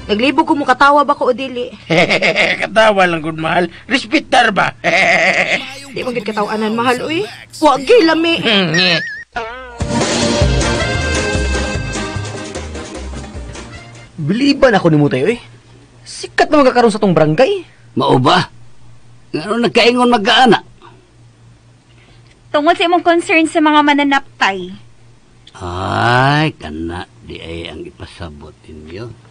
Naglibog ko mo katawa ba ko o dili. Katawa lang gud mahal. Respetar ba? Di man gid katawanan mahal uy. Wa gyud lami. Biliban ako nimo tayo eh. Sikat na magkakaroon sa tong barangay. Mao ba? Ngano nagkaingon magkaana? Tungod sa imong concern sa mga mananaptay. Ay, kana di ay ang ipasabot ninyo.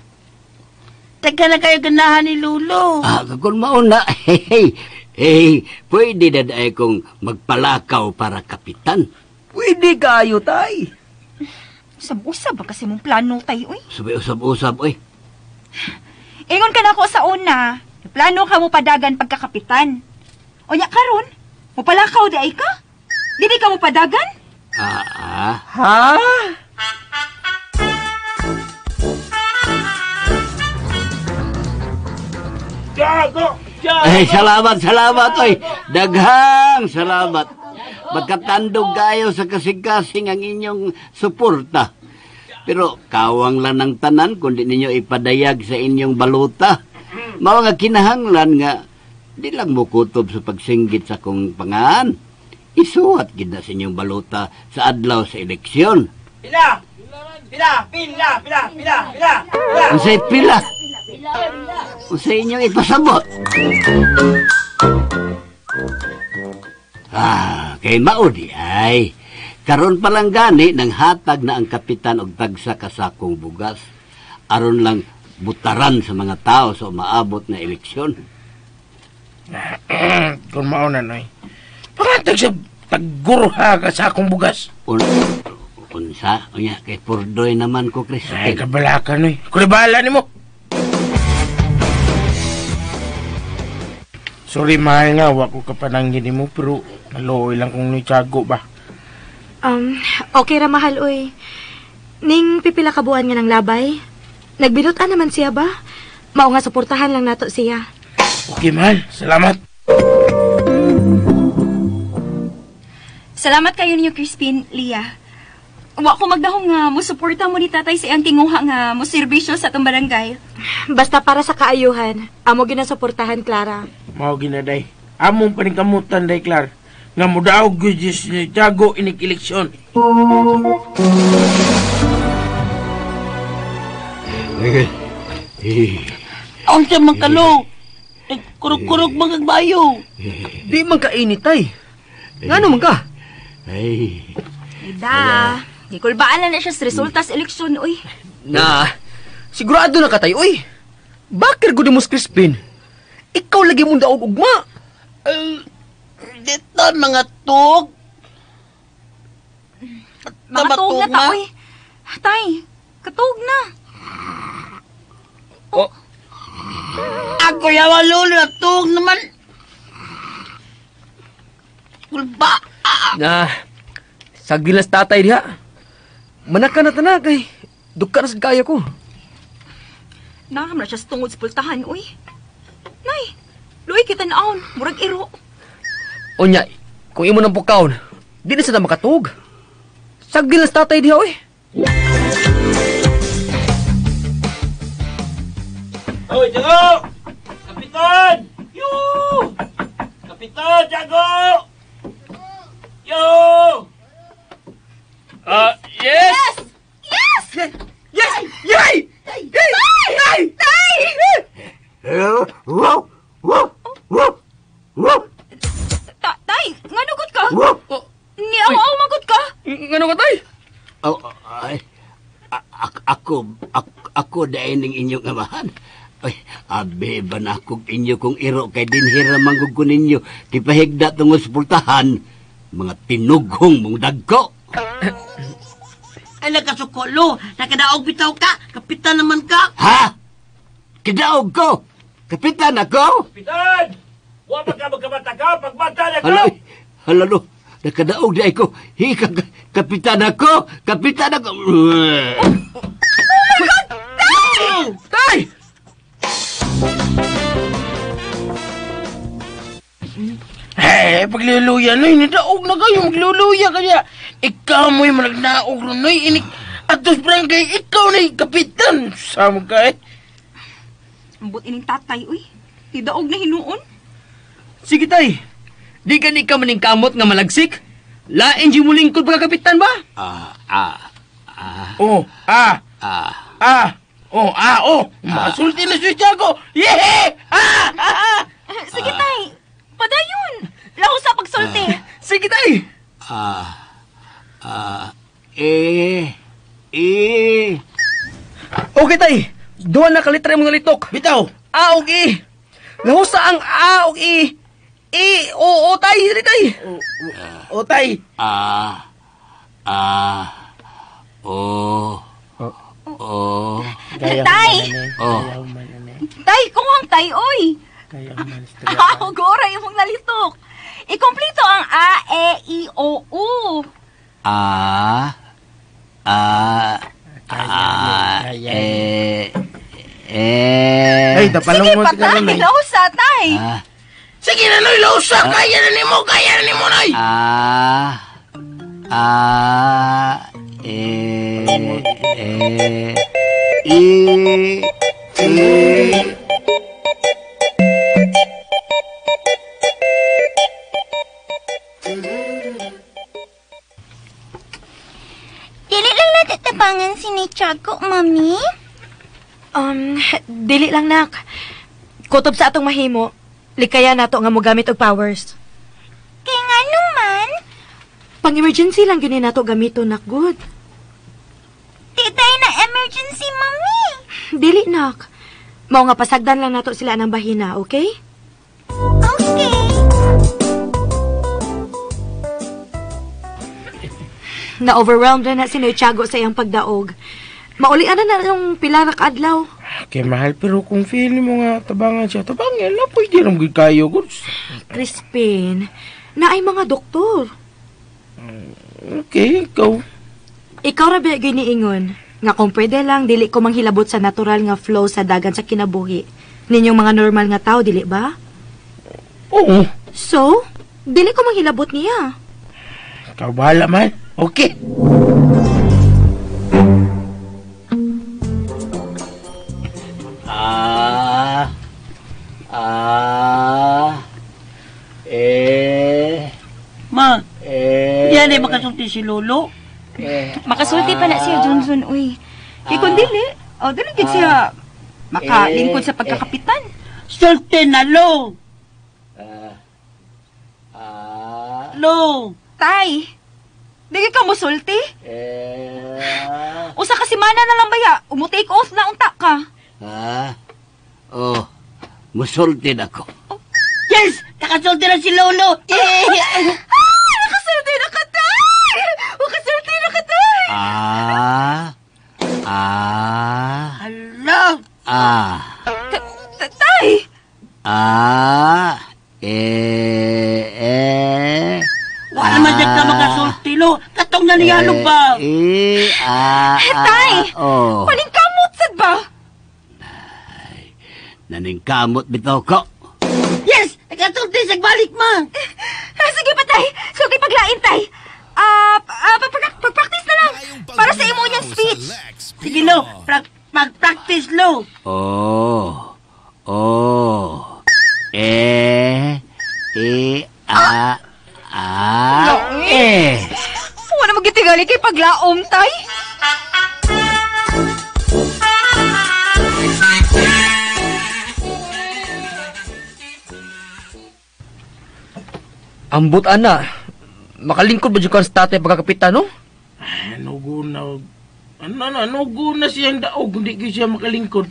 Tagka na kayo ganahan ni Lulo. Ah, kung mauna, hey, hey, pwede na ay kong magpalakaw para kapitan. Pwede kayo, tay. Usab-usab ba kasi mong plano, tay, uy? Sabay usab-usab, uy. Ingon ka na ako sa una. Plano ka mo padagan pagkakapitan. O nya karon, mupalakaw di ay ka? Dili ka mo padagan? Ah, Ha? Jago! Jago! Ay, salamat, salamat, oy. Daghang salamat. Magkatandog kayo sa kasing-kasing ang inyong suporta. Pero kawang lang ng tanan kundi ninyo ipadayag sa inyong baluta. Mao nga kinahanglan nga di lang mokutob sa pagsinggit sa kong pangan. Isuwat gid na sa inyong baluta sa adlaw sa eleksyon. Pila! Pila! Pila! Pila! Pila! Pila! Pila! Unsay pila? Unsay inyong ipasabot? Ah, kay mao di ay. Karon pa lang gani nang hatag na ang kapitan og tagsa ka sakong bugas. Aron lang butaran sa mga tao sa umaabot na eleksyon. Kung mao na, noy. Pangatag sa taggurha ka sa akong bugas. Unsa? Unya, kay Purdoy naman ko, Crispin. Ay, kabalaka, noy. Kuribala ni mo. Sorry, mahal nga. Wa ko kapanangin ni mo, pero naluoy lang kung nitsago ba. Okay ra mahal, uy. Ning pipila ka buwan nga ng labay. Nagbinutan naman siya ba? Mao nga suportahan lang nato siya. Okay, mahal. Salamat. Salamat kayo ninyo, Crispin, Lia. Wa ko magdahong nga musuporta mo ni tatay sa iyang tinguha nga mo serbisyo sa atong barangay. Basta para sa kaayuhan, amo ginasuportahan, Clara. Mao ginaday. Among paningkamutan day, Clara. Nga mudaog gyud si Tiago inig eleksyon. Unsa man kalo? Kurog-kurog man kag bayo. Di man kainit, tay. Ngano man ka? Ay. Ida, gikulbaan na na siya sa resulta sa eleksyon, uy. Na, sigurado na ka, tay, uy. Bakit gud mo Crispin? Ikaw lagi mong daog ugma. Dito, mga tug. Mga tuog na ta, uy. Tay, katug na. Oh. Ako yawa, lolo, tuog naman. Kulba. Na, sagdilas tatay diha. Manaka na tanak, ay. Duka na sa kaya ko. Nakam na siya sa tungod sa pultahan, uy. Nay, luoy kita naon, murag iro. Unya, kung imo nang pukaon, di na sa na makatug. Sagdilas tatay diha, uy. Hoy, Jago! Kapitan! Yo! Kapitan, Jago! Yo! Yes! Yes! Yes! Yay! Yay! Yay! Tay! Wow! Wow! Wow! Wow! Tay, ngano gud ka? Wow! Niaw-aw man gud ka? Ngano ka, tay? Oh, ay, ako dahil ng inyong amahan. Ay, abe ba na akong inyo kung iro kay dinhira manggug ko ninyo. Kipahigda tungod sa pultahan, mga tinughong mong dagko. Ay, nagkasukolo. Nakadaog bitaw ka. Kapitan naman ka. Ha? Kidaog ko? Kapitan ako? Kapitan! Wa pa ka magkabata ka? Pagbata na ka! Hala, halalo. Nakadaog di ko. Hika, kapitan ako! Kapitan ako! Oh my God! Tay! Tay! Hey, pagluluya, noy, nadaog na kayo, magluluya kaya. Ikaw mo'y managnaog ron, noy, inik. Atos barangay, ikaw na'y kapitan. Sama ka, eh. Ambot ining tatay, uy. Tidaog na hinuon. Sige tay. Di ka ni ka maningkamot nga malagsik. Lain di mo lingkod pagkakapitan ba? Ah, ah, ah, Oh, ah, ah. ah. Oh, ah, oh. Makasulti na si Tiago. Yehe! Ah, ah, ah. Sige, tay. Padayon. Laho sa pagsulti. Sige tay. Ah, ah, eh, eh. Okay tay. Duha na kalitra imong nalitok. Bitaw. A og E. Lahusa ang A og E. E O O tay, dali tay. O, tay. Ah, ah, oh, oh, Tay! oh. Tay, kung tay, oy. Kaya man. Ah, gora imong nalitok. Ikompleto ang A, E, I, O, U. Ah, ah, ah, eh, eh. Ay, tapalong Sige, mo si patay. Karon. eh. Lahusa, tay. Ah, Sige na, Noy. Lausa. Kaya na nimo. Kaya na nimo, Noy. ah, ah, eh, eh, i, i. Dili lang natatabangan si ni Tiago, Mami. Dili lang nak. Kutob sa atong mahimo, likaya nato nga mogamit og powers. Kay nga naman, Pang-emergency lang gyud ni nato gamiton nak good. di tayo na emergency, Mami. Dili nak. Mao nga pasagdan lang nato sila ng bahina, okay? Okay. Na-overwhelmed na na si Noy Tiago sa iyang pagdaog. Maulian na na yung pila ra ka adlaw. Okay, mahal. Pero kung feel mo nga tabangan siya, tabangan lang. Pwede rin gyud kayo. Good. Crispin, naay mga doktor. Okay, ikaw. Ikaw ra ba giniingon nga kung pwede lang dili ko manghilabot sa natural nga flow sa dagan sa kinabuhi. Ninyong mga normal nga tao dili ba? Oo. So, dili ko manghilabot niya. Ikaw bahala, mahal. Okay. Ah, ah, eh, Ma, eh. di na makasulti si Lolo. Eh, Makasulti pa na siya, Johnson, uy. Kay kung dili, oh, dili gid siya makalingkod sa pagkakapitan. Sulti na, Lo. ah, ah, Lo. Tay, dili ka musulti? eh, Usa ka semana na lang baya, umu-take off na unta ka. ah, oh, musulti na ko. Yes! Nakasulti na si Lolo. Yeah! Ay, nakasulti na ka, tay! Nakasulti na ka, tay! Ah, ah, Hala! ah, Tay! ah, eh, eh. Wala man siya ka makasulti, Lo. Katong na niya, lo ba? Eh, ah, ah, Tay! Oh. Paningkamot sad ba? Naningkamot bitaw ko. Yes! Nakasulti sa balik, ma. Sige pa, tay! Sulti paglain, tay! Pag-practice na lang para sa imo niyang speech. Sige, Lo. Mag-practice, Lo. Oh. Oh. Eh. E. A. A. Eh. Wala mo gitigali kay paglaom, tay. Ambot ana. Makalingkod ba jud ka sa tatay pagkakapitan no? Ano guna? Ano guna siyang daog? Hindi ko siya makalingkod.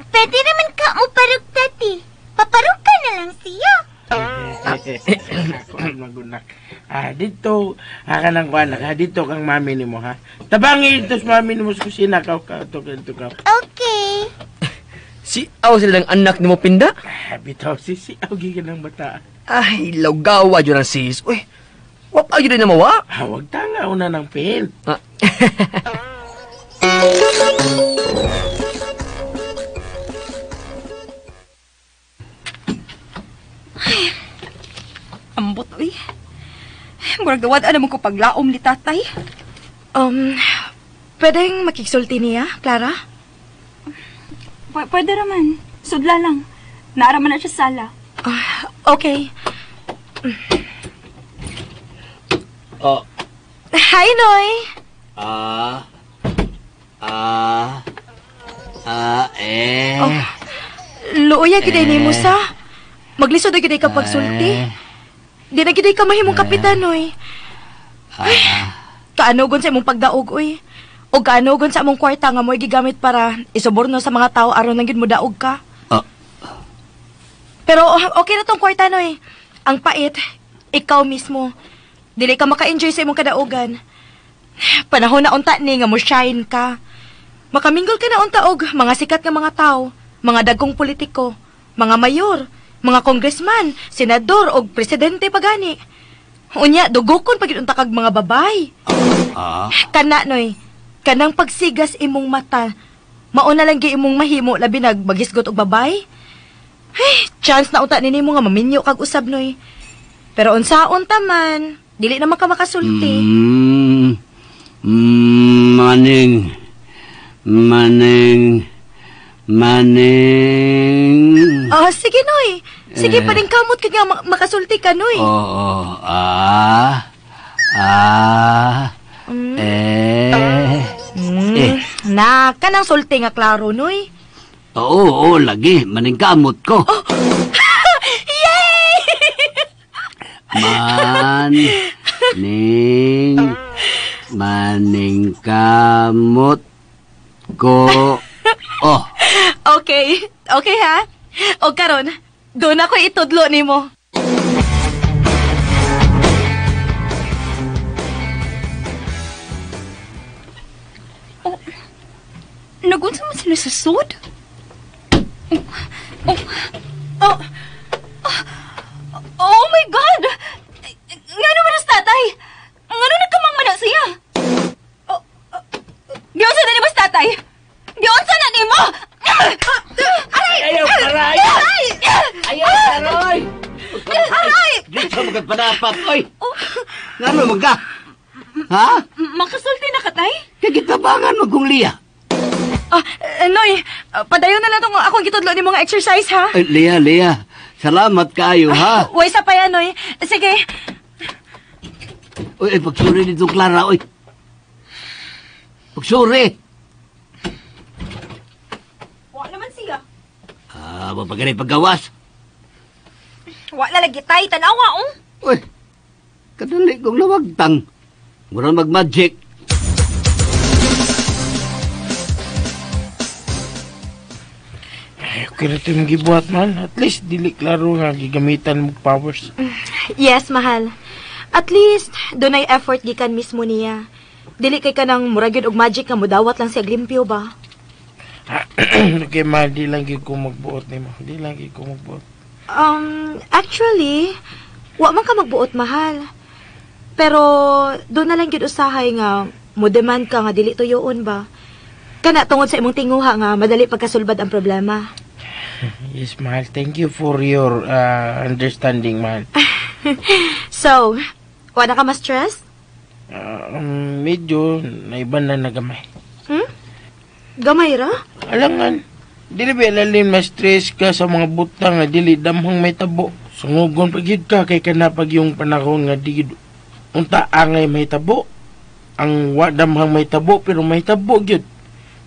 Pwede naman ka mo parug, Tati. Paparug ka na lang siya. Magunak. Ah, dito, ah, kanang kuan ha, dito kang mami nimo ha. Tabangi dito sa mami nimo sa kusina ka ka to ka to ka. Okay. Si aw sila ng anak nimo Pinda. Ah, bitaw si si aw gikan ng bata. Ay, lawgawa jud ang sis. Uy, wa pa jud na mawa. Ah, wag tanga una ng pil. Ah. Ambot, uy. Murag dawad na mo ko paglaom ni tatay. Pwedeng makigsulti niya, Clara? Pwede raman. Sudla lang. Naara man na siya sala. Okay. Oh. Hi, Noy. A A A E. Oh, luoya gid ay nimo sa. Maglisod na gid ay ka pagsulti. Di na gid ay ka mahimong kapitan, Noy. Ay, kaanugon sa imong pagdaog, uy. O kaanugon sa imong kwarta nga mo'y gigamit para isuborno sa mga tao aron nang gid mo daog ka. Pero okay na tong kwarta, Noy. Ang pait, ikaw mismo. Dili ka maka-enjoy sa imong kadaogan. Panahon na unta ni nga mo shine ka. Makamingle ka na unta og mga sikat nga mga tao, mga dagkong politiko, mga mayor, mga congressman, senador og presidente pagani. Unya dugokon pagid unta kag mga babay. Kana, Noy, kanang pagsigas imong mata, mauna lang gi imong mahimo labi nag magisgot og babay. Hey, chance na unta nimo nga maminyo kag usab, Noy. Pero unsaon ta man, dili na man ka makasulti. Maning Maning Maning. Oh, sige, Noy. Sige, paningkamot ka nga makasulti ka, Noy. Oo. A A E. Eh. Na, kanang sulti nga klaro, Noy. Oo, oo, lagi. Maningkamot ko. Oh. Yay! Man, ning, maningkamot ko. Oh. Okay. Okay, ha? O karon, doon ako itudlo nimo. Oh, nagunsa man sila sa sud? Oh, oh, oh, oh my God! Ngano man as tatay? Ngano nagkamang man siya? Oh, oh, giunsa na nimo tatay? Giunsa na nimo? Aray! Ayaw, aray! Ayaw, aray! Aray! Dito magpanapat, oy! Ngano man ka? Ha? Makasulti na ka, tay? Kagitabangan mo kong Lia. Noy, padayon na lang itong akong gitudlo ni mga exercise, ha? Ay, Lia, Lia, salamat kaayo, ha? Uy, sa pa yan, Noy. Sige. Uy, ay, pagsuri nito, Clara, uy. Pagsuri. Wa naman siya. Ah, mapaganay paggawas. Wa na lagi, tay. Tanawa, oh. Uy, kadali kong nawagtang. Mura mag-magic. Ay, okay na ito yung gibuhat, man. At least, dili klaro nga gigamitan mo powers. Yes, mahal. At least, dunay effort gikan mismo niya. Dili kay kanang murag yun og magic nga mudawat lang siya limpyo ba? Okay, mahal, di lang gyud ko magbuot nimo. Di lang gyud ko magbuot. Actually, wa man ka magbuot, mahal. Pero, doon na lang gyud usahay nga mo demand ka nga dili tuyoon ba? Kana tungod sa imong tinguha nga madali pagkasulbad ang problema. Yes, mahal. Thank you for your understanding, mahal. So, wala ka ma-stress? Medyo naiban na nagamay. Hmm? Gamay ra? Alangan, dili ba ilalim ma-stress ka sa mga butang nga dili damhang may tabo. Sungugon pag ka kay kanapag yung panahon nga di unta angay may tabo. Ang wa damhang may tabo pero may tabo gyud.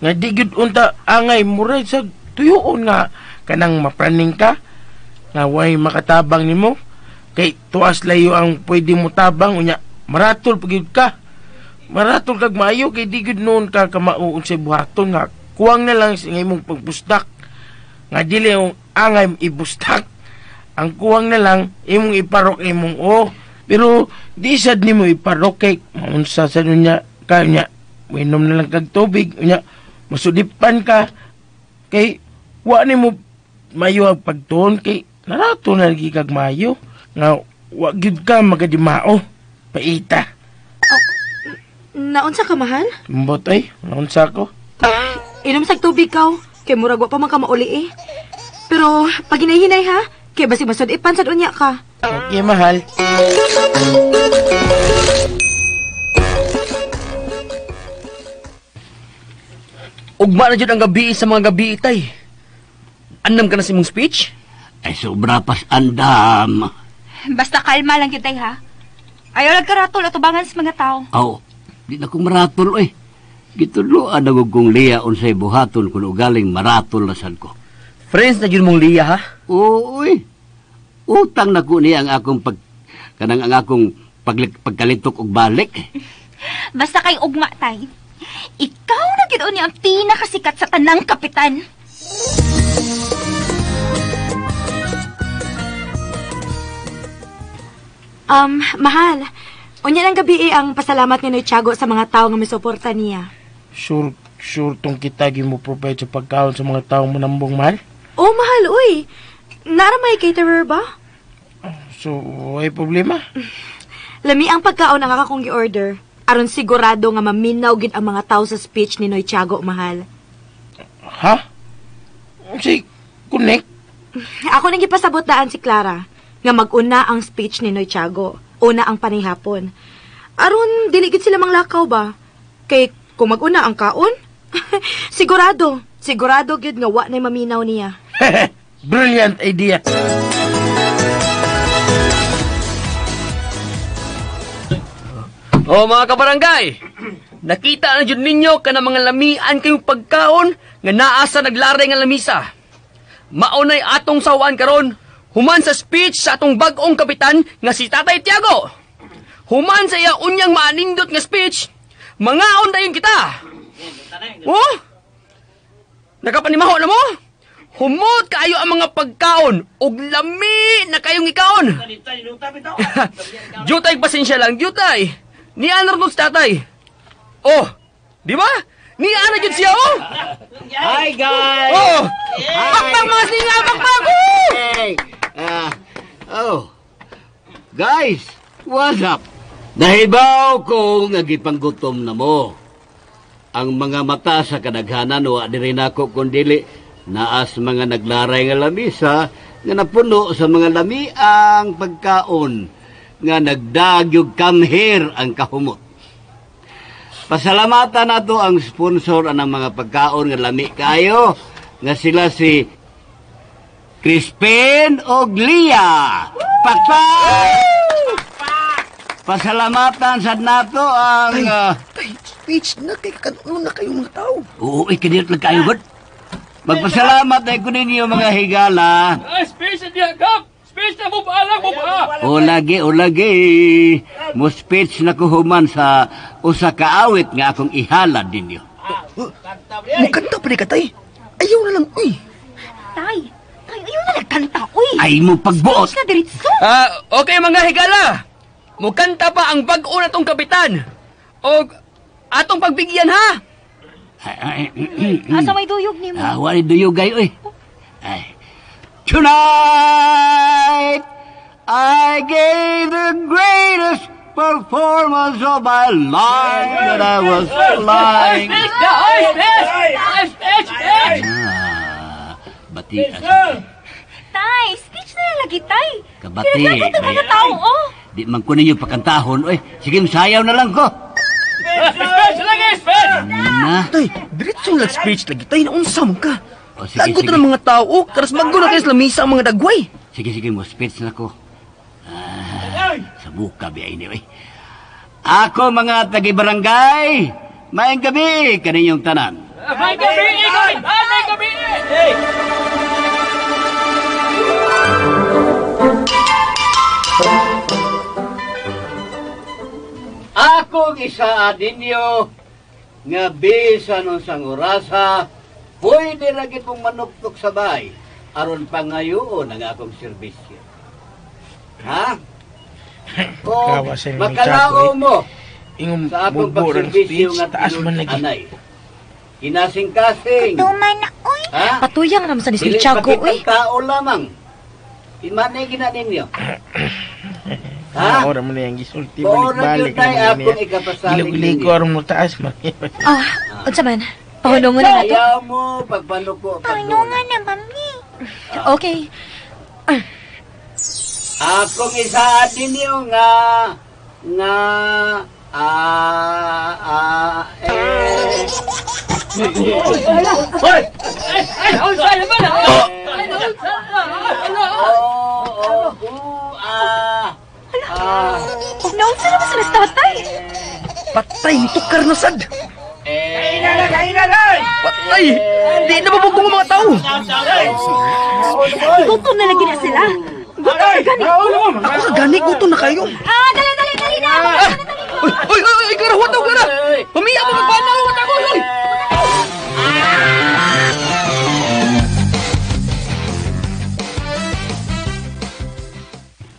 Nga di gyud unta angay muray sa tuyoon nga kanang mapraning ka nga way makatabang nimo kay tuas layo ang pwede mo tabang unya maratol pag ka. Maratol kag maayo kay di gyud noon ka kamao unsay buhaton nga kuwang na lang sa imong pagbustak nga dili ang angay ibustak. Ang kuwang na lang imong iparok imong o pero di sad nimo iparok kay maunsa sa unya ka unya minom na lang kag tubig unya masudipan ka kay wa nimo mayo ang pagtuon kay narato na lagi kag mayo nga wa gyud ka magadimao paita. Oh, naunsa ka mahal? Mbot ay, naunsa ko. Inom sag tubig kaw kay murag wa pa man ka mauli eh. Pero pag hinay-hinay ha, kay basig masud-ipan sad unya ka. Okay, mahal. Ugma na jud ang gabi sa mga gabi, tay. Andam ka na sa imong speech? Ay, sobra pas andam. Basta kalma lang yun, tay, ha? Ayaw lang karatol at tubangan sa mga tao. Aw, di na kong maratol, eh. Gitudloan na kong Lia unsay buhaton kung ugaling maratol na sad ko. Friends na yun mong Lia, ha? Oo, uy. Utang na ko niya ang akong kanang ang akong pagkalitok og balik. Basta kay ugma, tay. Ikaw na gid niya ang pinakasikat sa tanang kapitan. Mahal. Unya ng gabi ang pasalamat ni Noy Tiago sa mga tao nga misuporta niya. Sure, sure tong kita mo provide sa pagkaon sa mga taong manambong, mahal? Oh, mahal, uy. Nara may caterer ba? So, ay problema? Lami ang pagkaon ang akong gi-order. Aron sigurado nga maminaw gid ang mga tao sa speech ni Noy Tiago, mahal. Ha? Si connect? Ako nang gipasabot daan si Clara nga mag-una ang speech ni Noy Tiago. Una ang panihapon. Aron dili gid sila manglakaw ba? Kay kung mag-una ang kaon, sigurado, sigurado gid nga wa nay maminaw niya. Brilliant idea. Oh, mga kabarangay, nakita na jud ninyo kana mga lamian kayong pagkaon nga naa sa naglaray nga lamisa. Maunay atong sawaan karon. Human sa speech sa atong bag-ong kapitan nga si Tatay Tiago. Human sa iya unyang maanindot nga speech, mangaon dayon kita. Oh? Nakapanimaho na mo? Humot kaayo ang mga pagkaon ug lami na kayong ikaon. Jutay, pasensya lang, jutay. Nian ron si tatay. Oh, di ba? Nian na jud siya, oh. Hi, guys! Oh! Pakpak mga singa, pakpak! Hey! Oh. Guys, what's up? Nahibaw ko nga gipanggutom na mo. Ang mga mata sa kadaghanan wa diri nako kundili naas mga naglaray nga lamisa nga napuno sa mga lamiang pagkaon nga nagdagyog kamher ang kahumot. Pasalamatan nato ang sponsor anang mga pagkaon nga lami kayo nga sila si Crispin og Lia. Pakpak! Pasalamatan sad nato ang Tay, speech na kay kanuno na kayo mga tao. Oo, ikinit lang kayo god. Magpasalamat ay ko ninyo mga higala. Ay, speech na diya, Kap! Speech na mo paalang mo ba? O lagi, o lagi. Mo speech na kuhuman sa usa ka awit nga akong ihalad ninyo. Mukanta pa ni ka, tay. Ayaw na lang, uy. Tay, tay, ayaw na nagkanta, uy. Ay mo pagbuot. Speech na diretso. Okay mga higala. Mukanta pa ang bag-o na tong kapitan. O atong pagbigyan, ha? Asa may duyog nimo? Wala duyog kayo, eh. Ay. Tonight, I gave the greatest performance of my life that I was flying. Bati. Tay, speech na lagi, tay. Kabati. Kinaglagot ang mga tao, oh. Di man ko ninyo pakantahon, oy. Sige, masayaw na lang ko. Speech lagi, speech! Na? Tay, diretso lang speech lagi, tay. Naunsa man ka. O, sige, Lagot sige. na ng mga tao, karas maggo na kayo sa lamisa ang mga dagway. Sige, sige, mo speech na ko. Sa buka, biya ini, oy. Ako, mga tagi-barangay, maayong gabi kaninyong tanan. Maayong gabi, kapitan! Maayong gabi! Hey! Akong isaad ninyo nga bisan unsang orasa, pwede ra gid mong manuktok sa bay aron pangayoon ang akong serbisyo. Ha? O Kawa sa inyo, makalao Chaco, eh. mo Ingong sa akong bubo ng pagserbisyo speech, nga taas man lagi. anay. Kinasing-kasing. Tuman na, uy. Ha? Patuyang naman sa ni Dili Tiago, uy. pakitang tao lamang. Imanay gina ninyo. Ha? Ora mo na yung gisulti, Ora balik-balik yun tayo naman akong niya. ikapasalig Ilig-ilig ninyo. ko aron mo taas man. Ah, unsa man? Pahunungon na nato. Ayaw mo, pagpanuko, Paunungan na, mami. Okay. Akong isaad ninyo nga nga eh. Hoy! Ay, unsa naman, ha? na si tatay. Patay, nitukar na sad. Patay! Di na mabugong ang mga tao. Gutom na lagi na sila. Gutom na gani. Ako sa gani, gutom na kayo. Ah, dali, dali, dali na. Ah! Uy, uy, uy, uy, Clara, huwag daw, Clara! Pamiya mo, magpanaw, huwag ako, uy!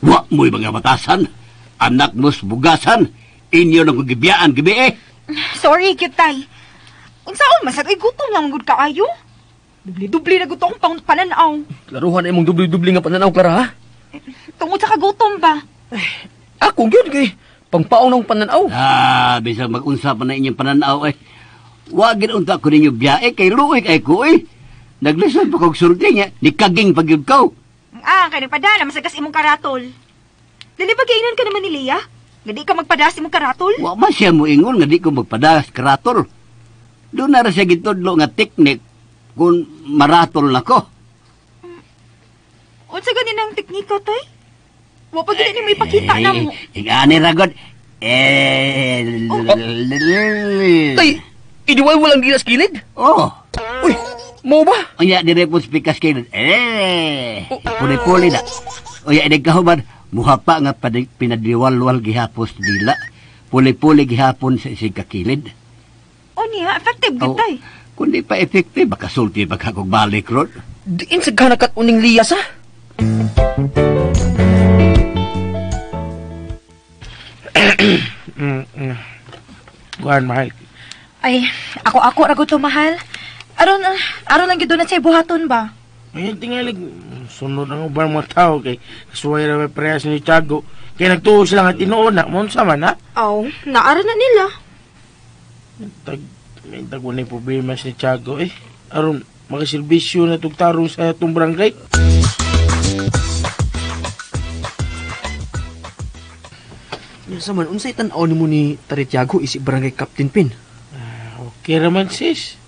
Wa mo'y mga batasan. Anak mo's bugasan. Inyo nang gibiyaan, gabi eh. Sorry, cute tay. Unsaon man sad ay gutom lang gud kaayo. Dubli-dubli na gud akong pananaw. Klaruhan na imong dubli-dubli nga pananaw, Clara, ha? Tungod sa kagutom ba? Ako, gyud kay pangpaong ng pananaw. Ah, bisag mag-unsa pa na inyong pananaw eh. Wa gid unta ko ninyo biyae kay luoy kay ko eh. Naglisod pa kog sulti niya, ni kaging pagyud ko. Ah, kay nagpadala masagas imong karatol. Dili ba giingnan ka naman ni Leah? Nga di ka magpadas imong karatol? Wa man siya moingon nga di ko magpadas karatol. Doon na ra siya gitudlo nga teknik kung maratol na ko. Unsa gani nang teknika tay? Wa pa gid nimo ipakita na mo. Ingani ra god. Tay, idiway walang gilas kilid? Oh. Uy, mo ba? Unya dire po spikas kilid. Puli-puli na. Unya nagkahuman muha pa nga pinadiwalwal gihapos dila. Puli-puli gihapon sa isig kakilid. O niya, effective gid tay. Kundi pa effective, baka sulti baka kog balik ron. Diin sa ganakat uning liyas, ha? Kuan, mahal. Ay, ako ra gud to, mahal. Aron aron lang gid na siya buhaton ba? Ay, tingalig sunod ang uban mga tao kay kasuway ra may parehas ni Tiago. Kay nagtuo sila nga tinuod na, mo unsa man ha? Aw, naara na nila. May tag walay problema si Tiago eh. Aron makaserbisyo na tugtarong sa atong barangay. Sa man, unsay tan-aw nimo ni Tari Tiago isip barangay Captain Pin? Okay raman sis.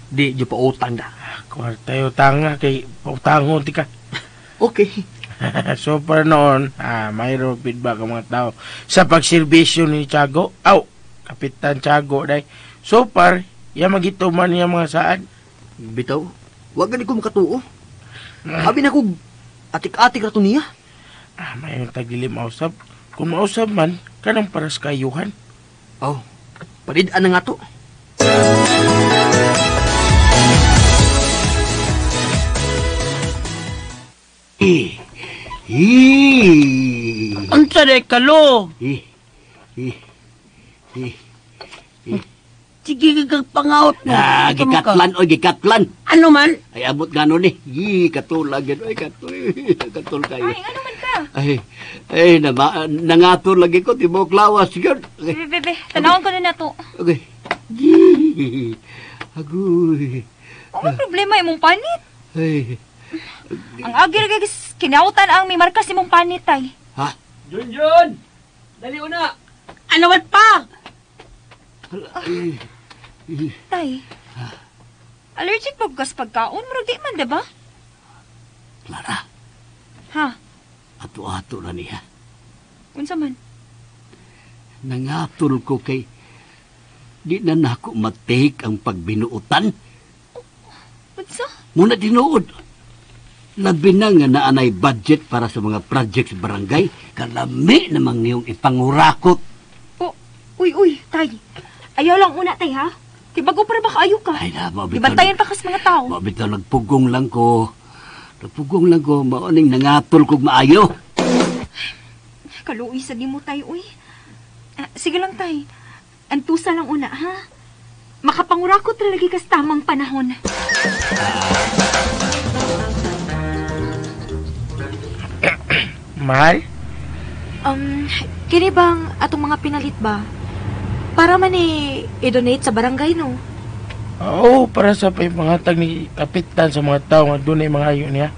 Di jud pa utang da. Kwarta yung tanga kay pautangon ti ka. Okay. So para noon, mayroon feedback ang mga tao sa pagserbisyo ni Tiago. Aw, Kapitan Tiago day. So far, ya magituman niya mga saan. Bitaw, wag gani ko makatuo. Abi na ko atik-atik ra to niya. Mayroon tagili mausab. Kung mausab man, kanang paras kayuhan. Oh, palid-an na nga to. Unsa day kalo? Sige kag pangaot mo. Ah, gikatlan oy, gikatlan. Ano man? Ay abot gano ni. Yi, katulag gid oy, katoy. Katol kayo. Ay, ano man ka? Ay, nangatol lagi ko tibuok lawas gyud. Bebe, bebe, tanawon ko na na to. Okay. Yi. Agoy. Ano problema imong panit? Ay. Ang agi ra gis kinautan ang may markas imong panit tay. Ha? Junjun! Dali una! Ano man pa? Tay. Allergic ba ka sa pagkaon? Murag di man, diba? Clara. Ha? Ato-ato na niya. Unsa man? Nangatol ko kay di na nako matake ang pagbinuotan. Unsa? Muna tinuod. Labi na nga naanay budget para sa mga project sa barangay. Kalami namang niyong ipangurakot. Oh, uy, uy, tay. Ayaw lang una, tay, ha? Di bago para ba kaayo ka? Ay, na, mabitaw. Ibantayan pa kas mga tao. Mabitaw, nagpugong lang ko. Nagpugong lang ko. Maoning nangatol kog maayo. Kaluoy sa di mo, tay, uy. Sige lang, tay. Antusa lang una, ha? Makapangurakot ra lagi kas tamang panahon. Mahal? Kini bang atong mga pinalit ba? Para man i-donate sa barangay, no? Oo, para sa pangatag ni Kapitan sa mga tao nga dunay mga ayo niya.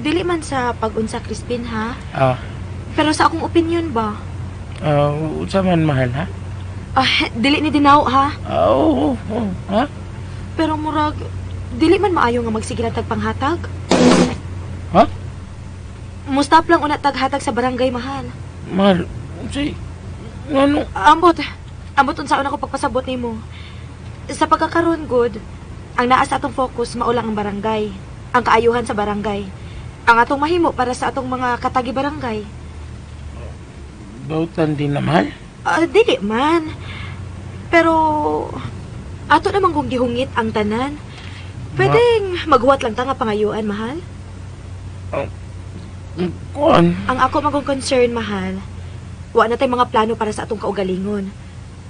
Dili man sa pag-unsa, Crispin, ha? Ah. Pero sa akong opinion ba? Unsa man, mahal, ha? Dili ni dinaw, ha? Oo, ha? Pero murag, dili man maayo nga magsige na tag panghatag. Ha? Mustap lang una taghatag sa barangay, mahal. Mahal, unsay ngano? Ambot. Ambot unsaon ako pagpasabot nimo. Sa pagkakaroon good, ang naa sa atong focus mao lang ang barangay, ang kaayuhan sa barangay. Ang atong mahimo para sa atong mga katagi barangay. Bautan din na, mahal. Dili man. Pero ato namang kung gihungit ang tanan. Pwedeng maghuwat lang ta nga pangayuan, mahal. Kuan, Ang ako magong concern, mahal, wa na tay mga plano para sa atong kaugalingon,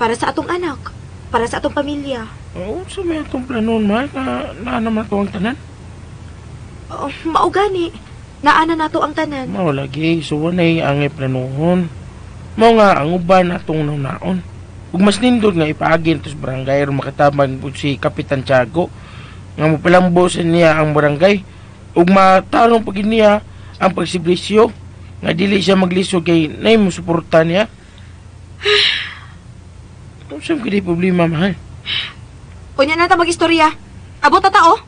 para sa atong anak, para sa atong pamilya. Unsa may atong planon, mahal, nga naa naman to ang tanan? Oh, mao gani. Naa na nato ang tanan. Mao lagi, so wanay ang planuhon. Mao nga ang uban atong naunaon. Ug mas nindot nga ipaagi to sa barangay aron makatabang pud si Kapitan Tiago nga mopalambo sa niya ang barangay ug matarong pag niya ang pagsiblisyo nga dili siya maglisod kay nay mo suporta niya. Unsa man kini problema, mahal? Unya na ta magistorya. Abot ta tao.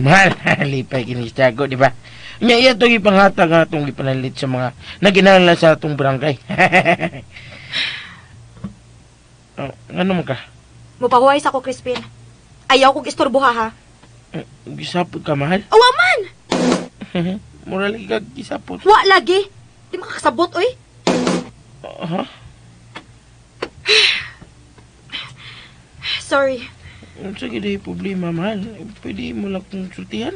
Mahal, lipay kini si Tiago, di ba? Nya iya itong ipanghatag nga atong gipanalit sa mga naginahanglan sa atong barangay. Oh, ngano man ka? Mupahuway sa ko, Crispin. Ayaw kong istorboha, ha? Gisapot ka, mahal? Awa man! Mura lagi ka gisapot. Wa lagi! Di makakasabot, oy. Ha? Sorry. Unsa gyud ay problema, mahal? Pwede mo lang kong sultihan?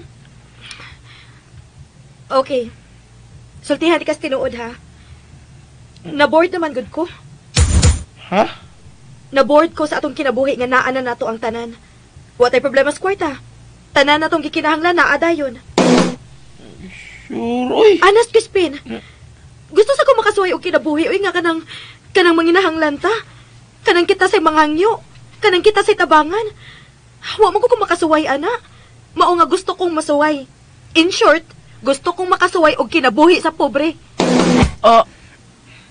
Okay. Sultihan di kas tinuod, ha? Na-bored naman gud ko. Ha? Na-bored ko sa atong kinabuhi nga naa na nato ang tanan. Wa tay problema sa kwarta. Tanan natong gikinahanglan naa dayon. Sure, oy. Anas, Crispin. Gusto sa ko makasuway og kinabuhi oy nga kanang manginahanglan ta. Kanang kita say mangangyo. Kanang kita say tabangan. Wa man ko makasuway ana. Mao nga gusto kong masuway. In short, gusto kong makasuway og kinabuhi sa pobre. Wa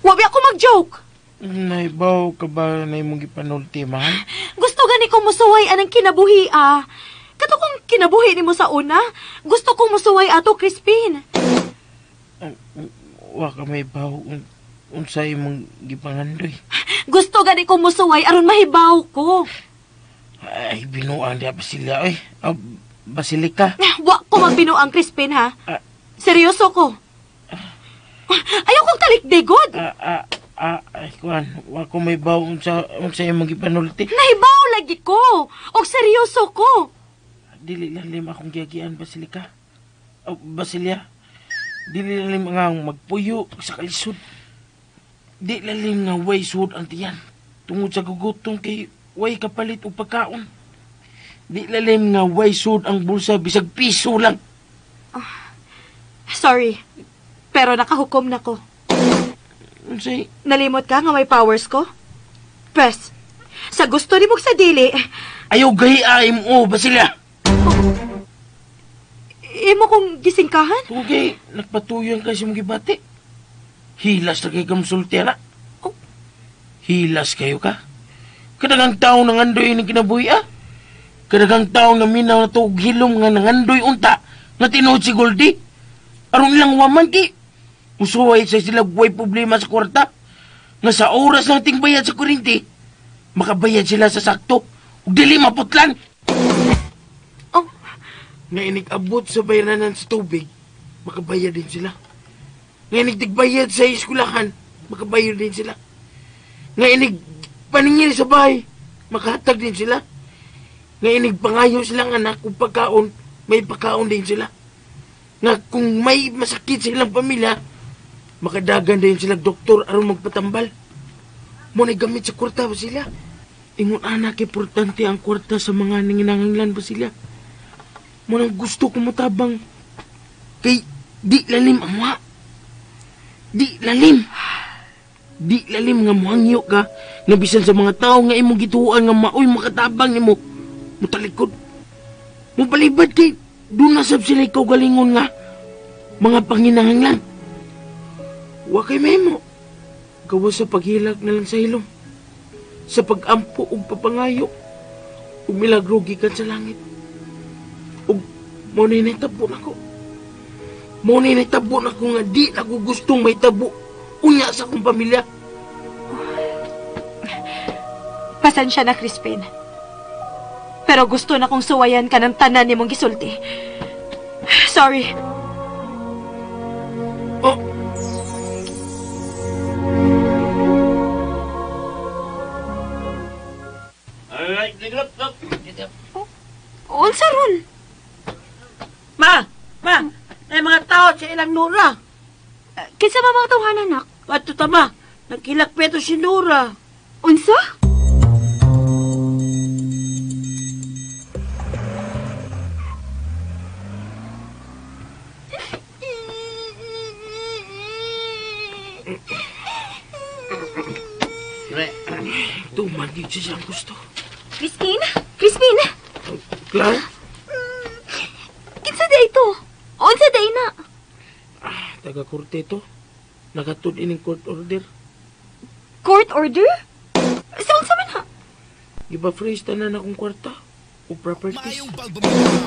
ba ako mag-joke? Naibaw ka ba na imong gipanulti, mahal? Gusto gani ko musuway anang kinabuhi, ah. Kato kong kinabuhi nimo sa una, gusto kong musuway ato, Crispin. Wa ka may baw unsa imong gipangandoy. Gusto gani ko musuway aron mahibaw ko. Ay, binuang diha Basilia, oy. Ah, Basilika. Wa ko magbinuang, Crispin, ha? Seryoso ko. Ayaw kong talikdigod. Ay, kuan, wa ko may baw unsa imong gipanulti. Nahibaw lagi ko. Og seryoso ko. Dili lalim akong giagian, Basilika. Oh, Basilia. Dili lalim nga magpuyo sa kalisod. Di lalim nga way suod ang tiyan. Tungod sa gugutom kay way kapalit og pagkaon. Di lalim nga way suod ang bulsa bisag piso lang. Sorry, pero nakahukom na ko. Unsay? Nalimot ka nga may powers ko? Pres, sa gusto ni mong sa dili. Ayaw gahi mo, Basilia. Oh, imo kong gisingkahan? Tugay, nagpatuyon ka sa mong gibati. Hilas na kayo kamsulti, ana. Oh. Hilas kayo ka. Kadagang tao nangandoy ng kinabuhi, ah. Kadagang tao nga minaw na tuog hilom nga nangandoy unta nga tinuod si Goldie. Aron ilang waman ki. Usuway sa sila way problema sa kwarta. Nga sa oras ng ating bayad sa kuryente, makabayad sila sa sakto. Ug dili maputlan. Oh. Nga inig-abot sa bayranan sa tubig, makabayad din sila. Nga inig-digbayad sa eskulahan, makabayad din sila. Nga inig paningil sa bahay, makahatag din sila. Nga inig pangayo silang anak kung pagkaon, may pagkaon din sila. Nga kung may masakit sa ilang pamilya, makadagan din sila doktor aron magpatambal. Mo gamit sa kwarta ba sila? Ingon anak, importante ang kwarta sa mga nanginanganglan ba sila? Mo nang gusto ko mutabang kay di lalim ang wa. Di lalim. Di lalim nga muhangyo ka nga bisan sa mga tao nga imong gituan nga maoy makatabang nimo mutalikod. Mupalibad kay doon na sab sila ikaw galingon nga mga panginahanglan. Wa kay memo. Gawa sa paghilak na lang sa hilom. Sa pagampo ug papangayo ug milagro gikan sa langit. Ug mo na nahitabo nako. Mao ni nahitabo na ko nga di na ko gustong mahitabo unya sa akong pamilya. Pasensya na, Crispin. Pero gusto na kong suwayan ka ng tanan ni mong gisulti. Sorry. Oh. Alright, liglap, lap. Unsa ron? Ma! Ma! May mga tao sa ilang Nora. Kinsa ba mga tawhana, anak? Ato tama, nagkilak peto si Nora. Unsa? Tuman, di siya siyang gusto. Crispin? Crispin? Clara? Kinsa di ito? Unsa di na? Taga-korte ito. Nagatud ining court order. Court order? Sa unsa man ha? Giba-freeze tanan akong kwarta o properties.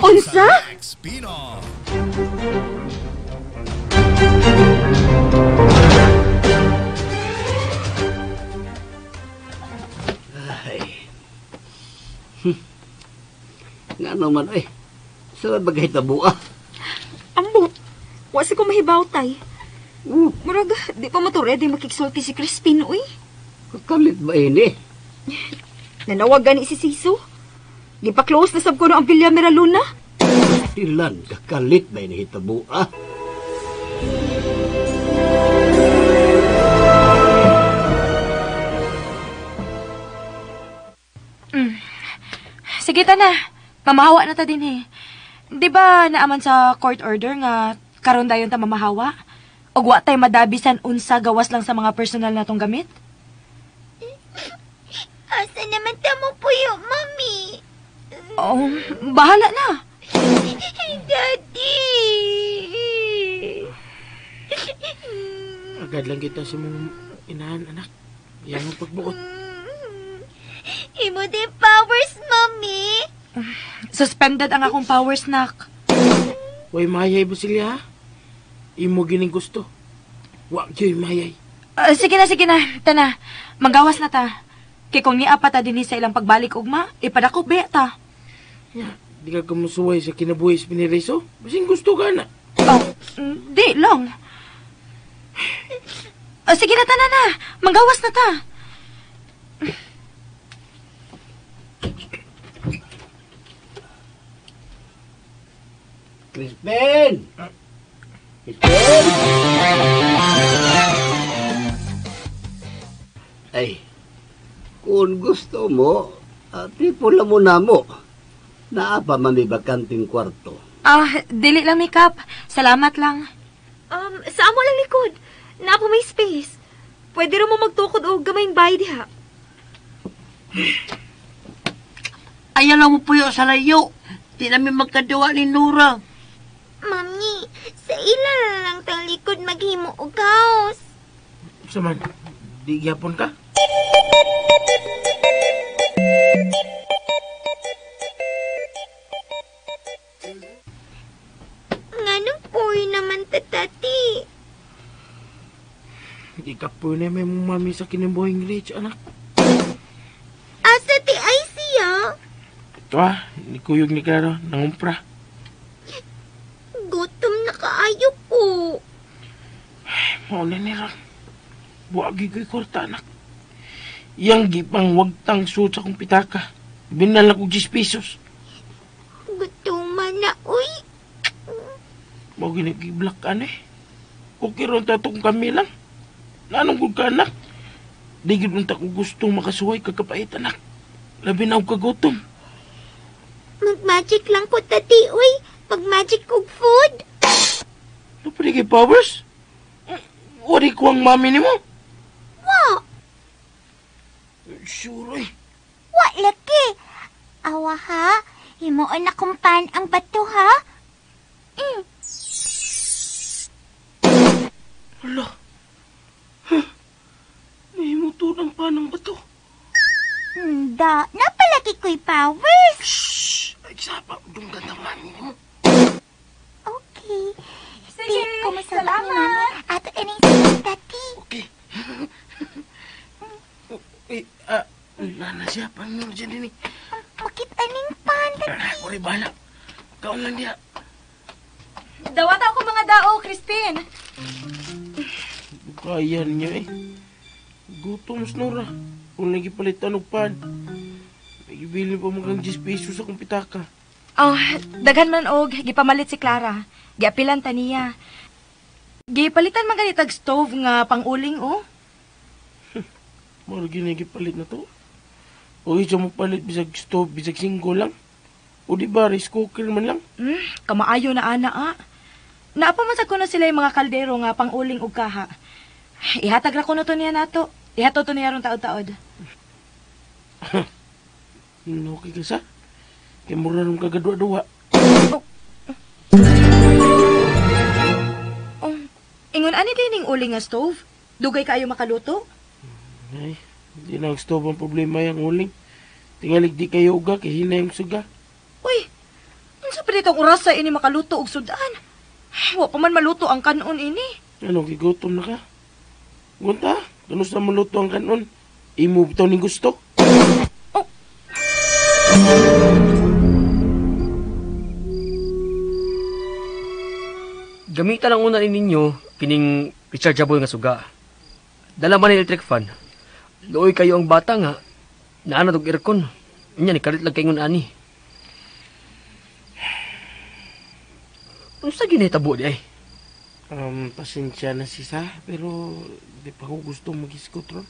Unsa? Ay. Nga naman, ay. Sa bagay tabuha. Ambot. Wa sa ko mahibaw tay. Murag, di pa mo to ready makigsulti si Crispin, uy. Kalit ba ini? Nanawag gani si Siso. Di pa close na sab ko no ang Villa Miraluna. Tilan, kakalit ba ini hitabua? Sige ta na. Mamahawa na ta din eh. Di ba naaman sa court order nga karon dayon ta mamahawa? Og wa tay madabisan unsa gawas lang sa mga personal natong gamit? Asa naman ta mo puyo, Mami? Oh, bahala na. Daddy! Agad lang kita sa mong inahan, anak. Yan ang pagbuot. Imo din powers, Mami. Suspended ang akong powers, nak. Way mayay ba sila, ha? Imo gining gusto. Wa gyud mayay. Sige na, sige na. Tana, magawas na ta. Kay kung niapa ta dinhi sa ilang pagbalik ugma, ipadako be ta. Ya, di ka kamusuway sa kinabuhi sa piniriso? Basing gusto ka na. Oh, di lang. Sige na, tana na. Magawas na ta. Crispin! Crispin! Ay, kung gusto mo, tipo lang mo na mo. Naa pa man may bakanting kwarto. Dili lang, makeup. Salamat lang. Sa amo lang likod. Naa pa may space. Pwede rin mo magtukod o gamayng bahay diha. Ayaw lang mo puyo sa layo. Di namin magkaduwa ni Nora. Mami, sa ila na lang tang likod maghimo og house. Saman, di gyapon ka? Nganong poor naman ta, Tati? Di ka po na may mong mami sa kinabuhing rich, anak. Asa ti ay siya? Ito ah, ni Kuyog ni Clara, nangumpra. Gutom na kaayo ko. Ay, mauna ni Ron. Buwagi ko'y kwarta, anak. Yang gipang wagtang suot sa akong pitaka. Binala ko 10 pesos. Gutuman na, uy. Mao ginag-black ka na eh. Okay ron tatong kami lang. Nanong gud ka, anak. Di gid unta ko gustong makasuway kagkapait, anak. Labi na og kagutom. Mag-magic lang ko, Tati, uy. Mag-magic og food. Ano pa kay powers? Wari ko ang mami ni mo. Wa. Sure, eh. Wa, laki. Awa, ha? Himuon akong pan ang bato, ha? Mm. Hala. Huh? Nahimuto ng pan ang bato. Hindi. Napalaki ko'y powers. Shhh! Ay, sapa. Dunggan ang mami mo. Okay. Dati, kumusaba ni Mami. Ato ining dati. Okay. Uy, nana siya, panginoon siya din eh. Makita ning pan, dati. Uri, bahala. Kaon lang diya. Dawata ako mga dao, Crispin. Kaya niya eh. Gutom, Nora. Kung nagipalitan og pan. Nagibili pa mga 10 pesos akong pitaka. Oh, daghan man og gipamalit si Clara. Giapilan ta niya. Gipalitan man ganitag stove nga panguling oh. Maro gini gipalit na to. Uy, siya mo palit bisag stove, bisag singgo lang. O di ba, rice cooker man lang. Kamaayo na ana ah. Naapa man sa kuno sila yung mga kaldero nga panguling og kaha. Ihatag ra kuno to niya nato. Ihatod to niya ron taod-taod. Okay ka sa? Kaya mura nung kagadwa-duwa. Oh, ingon ani dining uling nga stove? Dugay kaayo makaluto? Ay, di na ang stove ang problema yung uling. Tingalig di kayo uga, kay hina yung suga. Uy, unsa pa ditong orasa ini makaluto og sudan? Wa pa man maluto ang kanon ini. Ano, gigutom na ka? Gunta, ganun sa maluto ang kanon. Imo bitaw ning gusto. Oh. Gamitan ang una ninyo kining rechargeable nga suga. Dala man electric fan. Luoy kayo ang bata nga naana og aircon. Unya ni kalit lang kayngon ani. Unsa gyud nahitabo di ay? Pasensya na sisa, pero di pa ko gusto mag-iskot ron.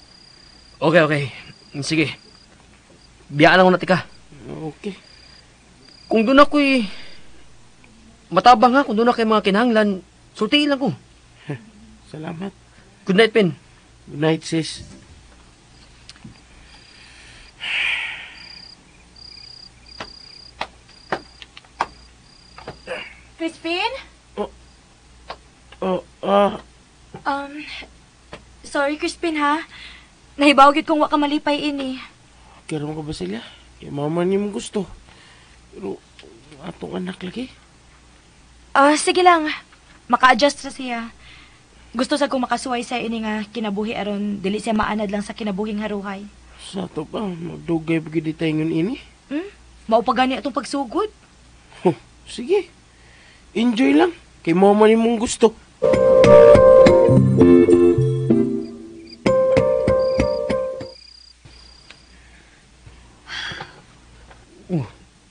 Okay, okay. Sige. Biyaan lang ko na tika. Okay. Kung doon ako'y matabang ha, kung doon ako'y mga kinahanglan, sultiin lang ko. Salamat. Good night, Pen. Good night, sis. Crispin? Oh, Sorry, Crispin, ha? Nahibaw gid kong wa ka malipay ini. Karon ka ba sila? Kay mama niyo mong gusto. Pero atong anak lagi. Sige lang. Maka-adjust ra siya. Gusto sa kong makasuway sa ini nga kinabuhi aron dili siya maanad lang sa kinabuhing haruhay. Sa ato pa, magdugay pa gid tayo ngon ini. Mao pa gani atong pagsugod. Huh, sige. Enjoy lang. Kay mama ni mong gusto.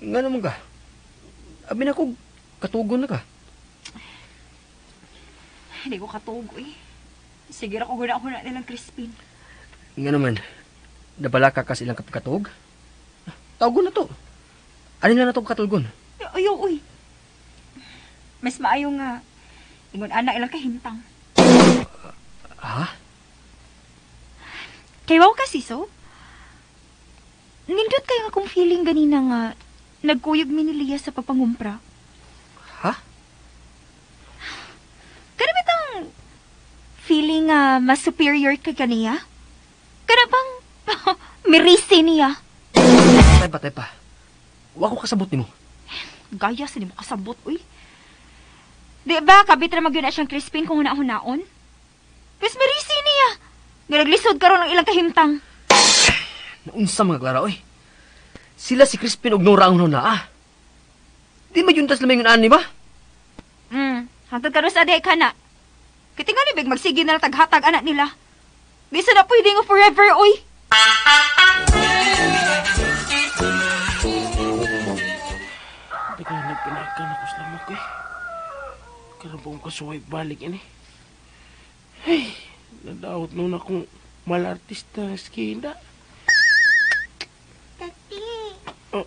Nga naman ka. Abi na ko, katugon na ka. Hindi ko katugo eh. Sige ra ko guna-guna nilang Crispin. Nga naman, nabala ka kasi ilang kapagkatug? Tawgon na to. Ano na to katulgon? Ayaw, uy. Mas maayo nga, ingon ana ilang kahimtang. Ha? Kay wow kasi so? Nindot kayo nga akong feeling ganina nga nagkuyog mi ni Lia sa papangumpra. Ha? Kana bitang feeling nga mas superior kay kaniya? Kana bang mirisi niya? Tay pa. Wa ko kasabot nimo. Gaya sa nimo kasabot, uy. Di ba, kabit ra magyun na siyang Crispin kung huna-hunaon? Mas mirisi niya. Nga naglisod karon ang ilang kahimtang. Naunsa mga Clara, oy. Sila si Crispin og Nora ang huna, ah. Di magyuntas lamang yun ani ba? Hangtod karon sa aday ka na. Kitingali big magsige na lang taghatag anak nila. Di sa na pwede nga forever, oy. Teka, nagpinakan ako sa lamok eh. Karoon po akong kasuway balik ini. Hey, nadaot noon akong malartista na skinda. Tati. Oh,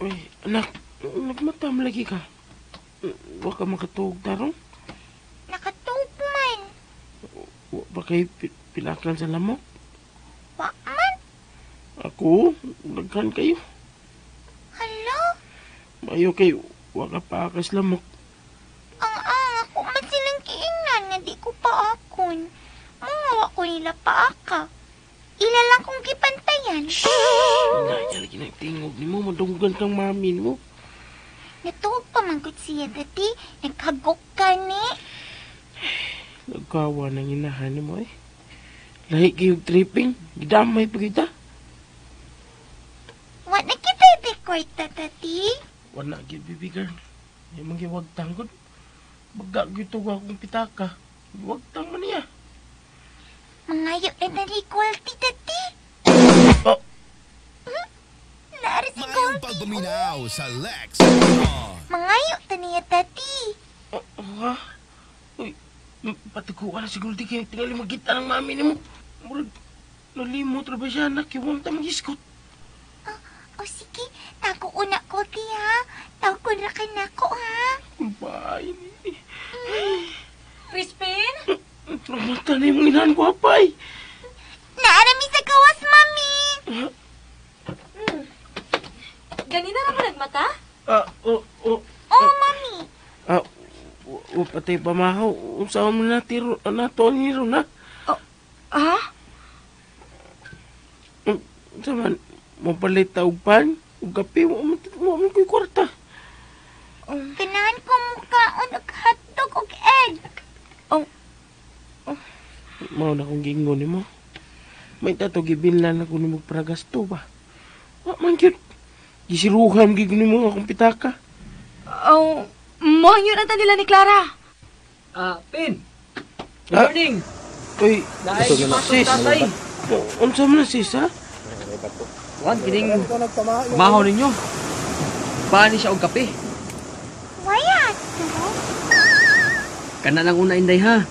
uy, anak, nagmatam lagi ka. Wa ka makatuog tarong? Nakatuog man. Wa ba kayo pinakan sa lamok? Wa man. Ako, daghan kayo. Hala? Mayo kayo, wa ka paakas lamok. Ang ako man silang kiingnan nga di ko paakon. Mga wa ko nila paaka. Ila lang kong gipantayan. Shhh! Naya lagi na tingog ni mo, madunggan kang mami mo. Natuog pa man gud siya dati, naghagok ka ni. Nagkawa ng inahan mo eh. Lahi kayong tripping. Gidamay pa kita. Wa na kita kwarta, tati. Wala gyud, baby girl. Ay magiwagtang gud. Baga gyud to akong pitaka. Giwagtang man niya. Mangayo na dali quality, tati. Oh. Naara si Maayong Goldie. pagpaminaw sa Lex. Mangayo ta niya, tati. Oh, ha? Uy, patiguan na siguro di kayo. Tingali magkita ng mami nimo. Murag, nalimot ra ba siya, anak? Iwang ta mag-iskot. O sige, tago una Goldie, ha? Tago na ka nako, ha? Kulbahay ni. Crispin? Ramata na yung inahan ko, apay. Naarami sa gawas, mami. Ganina ra mo nagmata? Ah, oh, oh. Oh, mami. Ah, patay pamahaw. Unsa man na tiro na to ni ron ha? Ha? Unsa man mopalit ta og pan ug kape mo man mo man ko'y kwarta. Ganahan ko mukaon og hotdog og egg. Mao na kong giingon nimo. May tato gibillan ako nimo pragasto ba. Wa man gyud. Gisiruhan gyud nimo akong pitaka. Oh, mohangyon anta nila ni Clara. Ah, Pin. Good Ah. morning. Uy, Naay sis. tatay. Unsa man na sis ha? Wan, kining pamahaw ninyo. Paani siya og kape. Waya to? Kana lang una inday ha.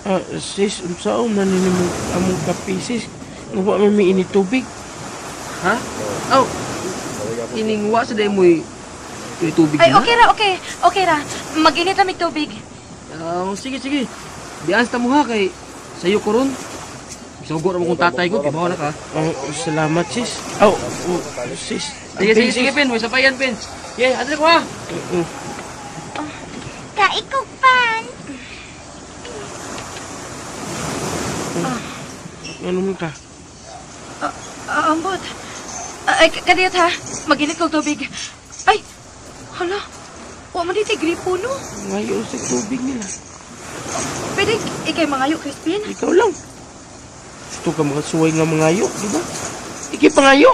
Ah, sis, unsa man nimo among kape sis? Nga wa man may init tubig. Ha? Aw. Kining wa sa day mo'y tubig Ay, na. okay ra, okay. Okay ra. Mag-init ra mig tubig. Ah, sige, sige. Diyan sa mo ha kay sayo ko ron. Sugo ra mo kong tatay ko, kibaw na ka. Oh, salamat sis. Oh, oh sis. Sige, sige, sige, Pin. May sapayan, Pin. Sige, adto ko ha. Kaikog pan. Ano man ka? Ambot. Ay, kadiyot ha. Mag-init kog tubig. Ay, hala. Wa man dito gripo no. Ngayon sa tubig nila. Pwede ikay mangayo, Crispin? Ikaw lang. Gusto ka makasuway nga mangayo, di ba? Ikay pangayo.